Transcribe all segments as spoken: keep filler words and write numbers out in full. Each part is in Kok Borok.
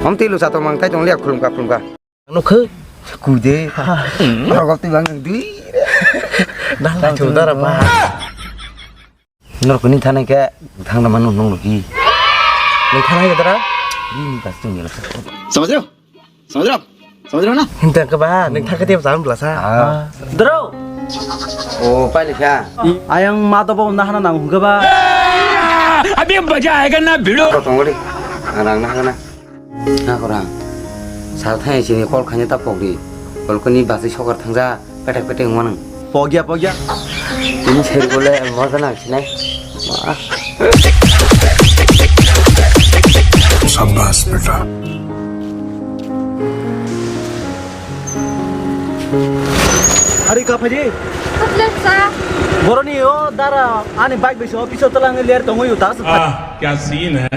Om twi lusa tongmang tai tong liya khulumkha khulumkha. Nukho. Kude. Rogol twi bang dui. Dang la chu dara ba. Norok ni thani ke thang na manu nong logi. Ni thani ke dara? Ni ni pas tu ni la. समझ रहे हो? समझ रहे हो? समझ रहे हो ना? Hinta ke ba, ni thang ke tiap jam belasa. Ah. Dro. Oh, pai le kha. Ayang ma to bo na hana nang hung ke ba. अभी मजा आएगा ना भिड़ो. Ko tong ri. Nang na hana. Na khorang. Sal thai sini kol khani ta pok di. Kol kani basi sokar thangja. Petek petek wngmano. Pogya, pogya. Tini seri bole moja nang sinai. Wah. शाबाश बेटा। Hari ka phaji? Kaplek sa. Boroni o dara ani bike biso piso talang ler tongo yutas. आह, क्या सीन है।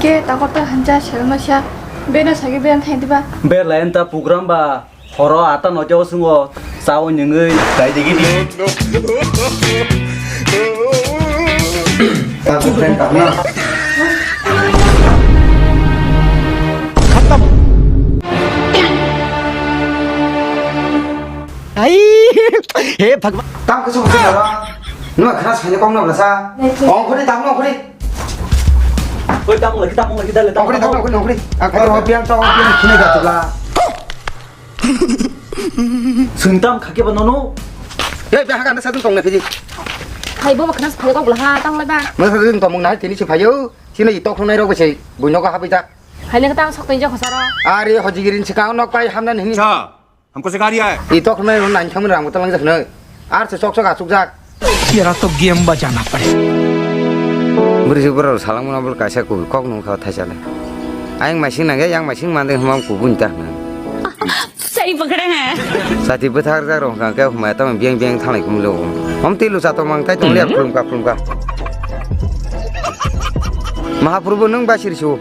Ke takor ta hancha selma sa. Beno sagi ben thai diba. Be lain ta program ba horo ata nojo sungo sao nyengoi. Tai digi di. Ta friend tak na. Ai, he Bhagwan. Tam khe song song ba. Numa khna sani kong na blasa. Ong khori tam no khori. Oi, tam lagi, tam lagi, dale, tam. Ong khori tam no khori, ong khori. Akhai ro piang to piang khine ga tula. Sungtam khake ba nono. Ei, be hagan sa tong na phiji. Hai bo khna phai kong la ha tang la ba. Ma sa tong mung na tini si phayo. Sini tok nai ro ba sei. Bui no ga habi jak. Hai ne tang sok tong jo khosaro. Are hojigirin sikang nok pai hamna ni. Cha. हमको सिखा रिया है। I tok nai ro nang thang rang talang jak nai. Ar se sok sok asuk jak. तेरा तो गेम बजाना पड़ेगा। Bwrwi se bwrwi salang mano bwlw kaisa kubui kok nung kha thaisa le. Ayang maising nang yang maising mande hmam kubui ta hna. सही पकड़े हैं। Sati bwthar jak rong kha khe hmaya tamo biang biang thanglai kumlo. Hom twi lusa tongmang tai tong liya khulum kha khulum kha. Mahaprabhu nung basir su.